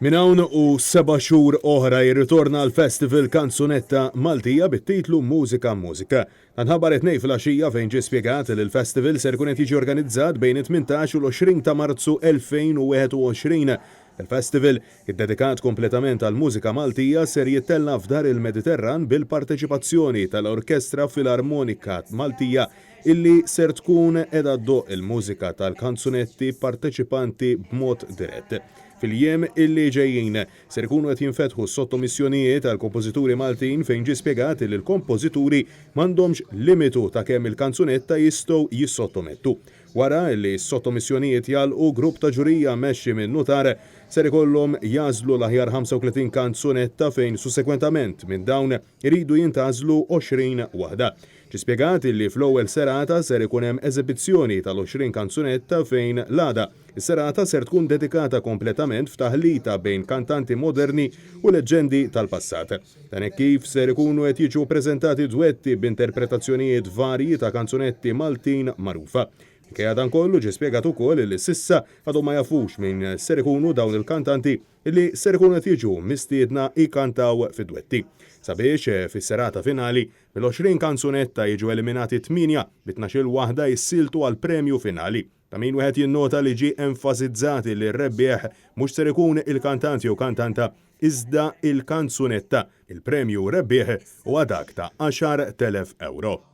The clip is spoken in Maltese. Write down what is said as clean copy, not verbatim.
Minn hawn u seba' xhur oħra jirritorna l-Festival Kanzunetta Maltija bit-titlu Mużika Mużika. Dan tħabbar it-Tnejn filgħaxija fejn ġie spjegat li l-festival ser ikun qed jiġi organizzat bejn it-18 u l-20 ta' Marzu 2021. Il-festival, iddedikat kompletament għall-mużika Maltija, ser jittella' f'Dar il-Mediterran bil-parteċipazzjoni tal-Orkestra Filarmonika Maltija illi ser tkun qiegħda ddoqq il-mużika tal-kanzunetti parteċipanti b'mod dirett. Fil-jiem illi ġejjin, ser ikunu qed jinfetħu s-sottomissjonijiet għall-kompożituri Maltin fejn ġie spjegat illi l-kompożituri m'għandhomx limitu ta' kemm il-kanzunetta jistgħu jissottomettu. Wara illi s-sottomissjonijiet jagħlqu, grupp ta' ġurija mmexxi minn nutar ser ikollhom jagħżlu l-aħjar 35 kanzunetta fejn sussekwentament minn dawn iridu jintgħażlu 20 waħda. Ġie spjegat illi fl-ewwel serata ser ikun hemm eżebizzjoni tal-20 kanzunetta fejn l-għada, is-serata ser tkun dedikata kompletament f'taħlita bejn kantanti moderni u leġġendi tal-passat. Dan hekk kif ser ikunu qed jiġu ppreżentati dwetti b'interpretazzjonijiet varji ta' kanzunetti Maltin magħrufa. Minkejja dan kollu ġie spjegat ukoll illi s'issa għadhom ma jafux min ser ikunu dawn il-kantanti li ser ikunu qed jiġu mistiedna jkantaw fid-dwetti. Sabiex, fis-serata finali, mill-20 kanzunetta jiġu eliminati tmienja, bi tnax-il waħda jissieltu għall-premju finali. Ta' min wieħed jinnota li ġie enfasizzat li r-rebbieħ mhux ser ikun il-kantant jew kantanta iżda il-kanzunetta. Il-premju rebbieħ huwa dak ta' 10,000 ewro.